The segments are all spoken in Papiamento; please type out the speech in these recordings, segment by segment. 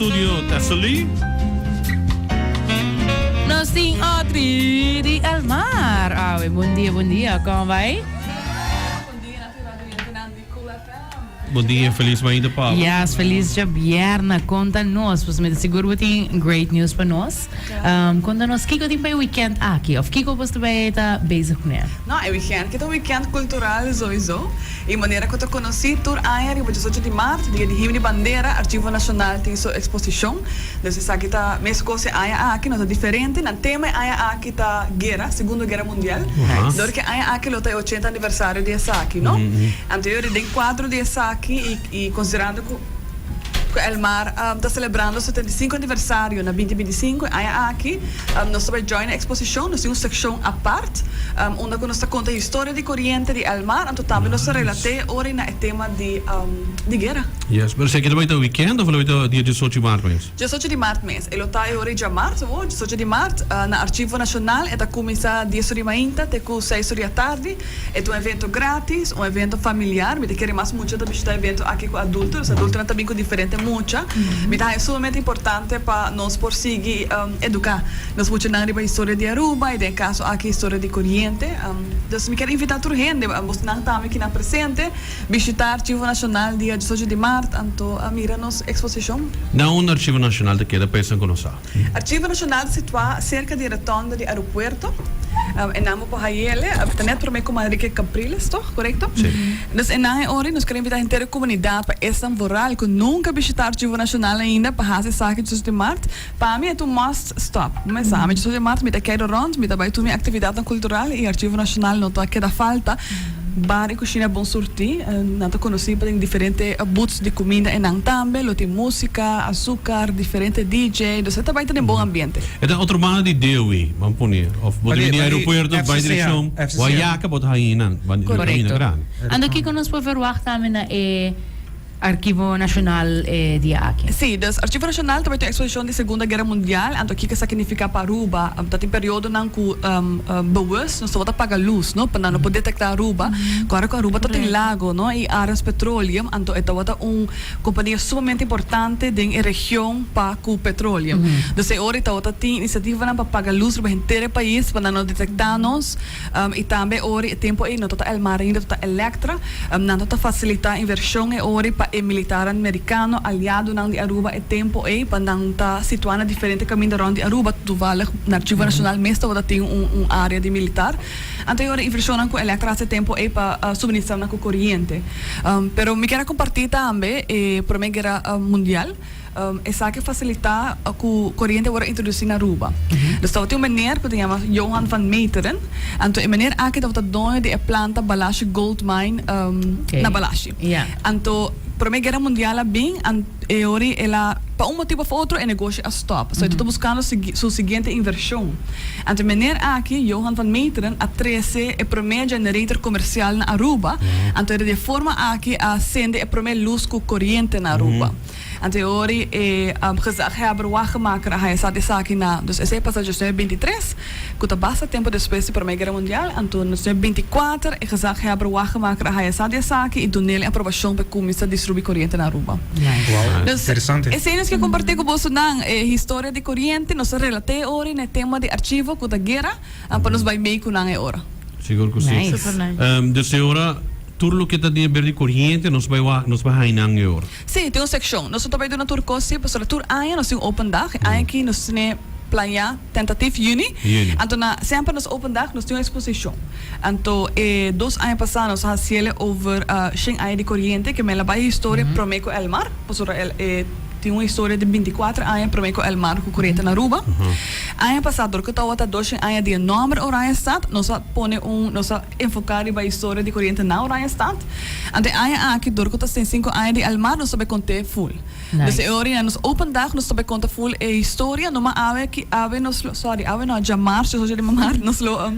studio Tessely. Nos tin Audrey di Elmar. Awe, bon dia, bon dia. Kon bai? Bon dia na tur radioyentenan di Cool FM. Bon dia, feliz mainta pa bo. Yes, feliz djabièrnè. Konta nos, pasobra mi ta sigur bo tin great news pa nos. Konta nos kiko tin pa e weekend aki of kiko bos ta bai ta bezig kuné? No, e weekend ki ta un weekend kultural souiso. Y manera cu ta conoci, tur aña riba diesocho di maart, dia di Himno y Bandera, Archivo Nacional tin su exposicion. Dus esaki ta mescos e aña aki, no ta diferente. Nan tema e aña aki ta guera, Segundo Guera Mundial. Dor cu e aña aki lo ta e ochenta aniversario di esaki, no? Anto yori den cuadro di esaki y considerando cu. Cu Elmar ta celebrando 75 aniversario na binti binti sinku e aña aki, nos ta bay join e exposicion. Nos tin un seccion apart unda cu nos ta conta historia di coriente di Elmar, anto tambe nos ta relate ora na e tema di di guera. Yes, pero esaki ta bay ta weekend of lo bay ta dia diesocho di maart mes? Diesocho di maart mes. E lo ta e ora di djamars, awo, diesocho di maart, na Archivo Nacional. E ta cuminsa dies ora di mainta te cu seis ora di atardi. E ta un evento gratis, un evento familiar. Mi ta kere mas mucha ta bishita evento aki ku adulto. Dus adultonan ta bin ku diferente mucha. Mi ta haña sumamente importante pa nos por sigui eduká nos muchanan riba historia di Aruba i den e kaso aki historia di Koriente. Dus mi kier invitá tur hende, bosnan tambe kinan presente, bishitá Archivo Nashonal dia diesocho di mart anto a mira nos eksposishon. Na unda Archivo Nashonal ta keda pa esnan ku no sa? Archivo Nacional ta situá serka di rotonda di aeropuerto. E nan bo por hayele. Ta net promé ku Manrique Capriles, toch? Korekto? Sí. Dus e nan e ora nos ker invitá henter e komunidat pa esnan vooral ku nunka bishitá Archivo Nacional ainda pa hasi esaki djasocho di mart. Pa mi e ta un must stop. Bo mester sa, mi djasocho di mart mi ta keda rònt, mi ta bai tur mi aktividatnan kultural i Archivo Nacional no ta keda falta. Bar i kushina bon surtí. Nan ta konosí pa tin diferente booths di kuminda einan tambe. Lo tin músika, azúkar, diferente DJ. Dus e ta bai ta den bon ambiente. E ta otro banda di Dewi, ban pone. Of bo ta bini di aeropuerto bai direkshon Guayaca bo ta haña einan, ban di kaminda grandi. Anto kiko nos por verwagt tambe na e Archivo Nacional e dia aki? Sí, dus Archivo Nacional ta bai tin un exposicion di Segunda Guera Mundial, anto kiko esaki nifica pa Aruba. Ta tin periodonan cu bewust nos tabata paga luz, no, pa nan no por detecta Aruba. Cu ora cu Aruba ta tin lago, no, y Aras Petroleum, anto e tabata un compania sumamente importante den e region pa cu petroleum. Dus e ora e tabata tin iniciativanan pa paga luz riba henter e pais pa nan no detecta nos. I tambe e ora e tempu ei no ta ta Elmar ainda, ta ta Electra. Nan ta ta fasilitá invershon e ora pa e militarnan merikano, aliadonan di Aruba e tempu ei, pa nan ta situá na diferente kaminda rònt di Aruba. Toevallig na Archivo Nacional mes tabata tin un un área di militar. Anto e ora invershonnan ku Electra hasi e tempu ei pa suministrá nan ku koriente. Pero mi kier a kompartí tambe e Promé Guera Mundial. Esaki fasilitá ku koriente wòrdu introdusí na Aruba. Dus tabatin un meneer ku ta yama Johan van Meteren. Anto e meneer aki tabata doño di e planta Balashi Gold Mine na Balashi. Anto Promé Guera Mundial a bin, e ori el a, pa un motibu òf otro e negoshi a stòp. So e tabata buskando su siguiente invershon. Anto e meneer aki, Johan van Meteren, a trese e promé generator komersial na Aruba. Anto di e forma aki a sende e promé lus ku koriente na Aruba. Anto e ori e gezaghebber Wagemaker a haña sa di esaki na, dus esei pasa diesnuebe binti tres, ku ta basta tempu despues di Promé Guera Mundial. Anto na diesnuebe binti kuater e gezaghebber Wagemaker a haña sa di esaki i dun'el e aprobashon pa e kuminsá distribuí koriente na Aruba. Wow, Dus interesante. esei nos ke kompartí ku bosonan, e historia di koriente. Nos a relat'é e ori na e tema di archivo ku ta guera, pa nos bai mei ku nan e ora. Sigur ku si. Nice. Super nice. Dus e ora tur loke ta di haber di koriente nos bai wak, nos bai haña nan e ora. Sí, tin un sekshon. Nos no ta bai duna tur kos sí, pasobra tur aña nos tin un open dag. E aña aki nos tene planeá tentatief yüni. Yüni. Anto na semper nos open dag nos tin un eksposishon. Anto e dos aña pasá nos a hasiel over shen aña di koriente ke men la bai historia promé ku Elmar, pasobra el e tin un historia di binti kuater aña promé ku Elmar ku koriente na Aruba. Aña pasá dor ku tabata doshen aña di e nòmber Oranjestad nos a pone un nos a enfoká riba historia di koriente na Oranjestad. Anto e aña aki dor ku ta 65 aña di Elmar nos ta bai kont'é full. Dus e ora na nos open dag nos ta bai konta full e historia. No ma awe aki awe nos lo sorry awe no djamarzo socia di maart nos lo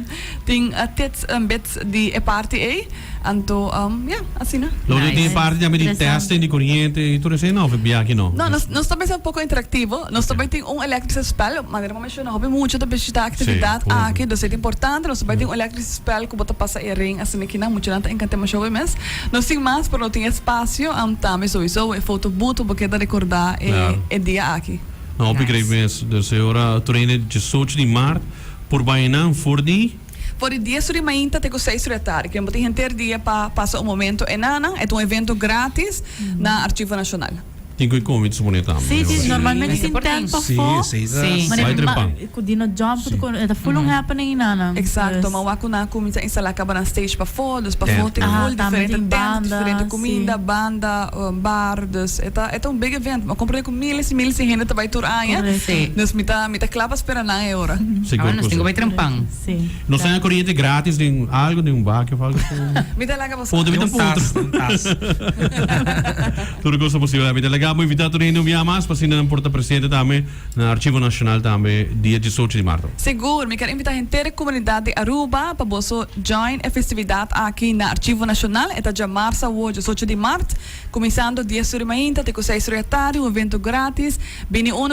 tin tits en bits di e parti ei. Anto, ya, asina. Lo tin Nice. parti tambe di Interesante. testing di coriente y tur esey no, of biaha no? No, nos ta bay un poco interactivo. Nos ta bay tin un elektrische spel. Manera bo menciona, hopi mucha ta bishita actividad Sí, hopi. aki. Dus ta importante. Nos ta bay tin un elektrische spel cu bo ta pasa e ring asina kinan. Muchanan ta encanta masha hopi mes. Nos tin mas, pero no tin espacio. Tambe sowieso e foto booth pa bo keda recorda e Claro. e dia aki. No, hopi Nice. great mes. Dus e ora tur hende 18 di maart por bay nan for di. For di 10 ur di mainta te ku 6 ur di atardi. Kier bo tin henter dia pa pasa un momento enanan. E ta un evento gratis na Archivo Nacional. Tin ku e komi ta supone tambe. Sí, sí, Sí. normalmente Sí. tin tent Sí, pafó. sí, Sí. Manera Bai trempan. ku Dino Jump, Sí. ku e ta full un happening enanan. Exacto, Dus- ma wak ku nan kuminsá instalá kaba nan stage pafó, dus pafó Tent. tin Ah, full tambe diferente tin tent, banda, diferente sí. kuminda, banda, bar, dus e ta e ta un big event. Mi a komprende ku miles i miles di hende ta bai tur aña. Correcto. Sí. Dus mi ta mi ta kla pa spera nan e ora. Sigur Ah, nos ku tin ku sí. bai trempan. Sí. Nos tin coriente gratis den algo, den un baki of algo. Mi ta laga boso. Punto, mi ta Un punto. tas, un tas. Tur cosa posibel. Mi ta laga bo invita tur hende un bia mas pa asina nan por ta presente tambe na Archivo Nacional tambe dia 18 di marto. Sigur, mi kier invita henter e comunidad di Aruba pa boso join e festividad aki na Archivo Nacional. E ta djamarsa awo 18 di mart, cuminsando 10 ur di mainta te cu 6 ur di atardi, un evento gratis. Bini uno.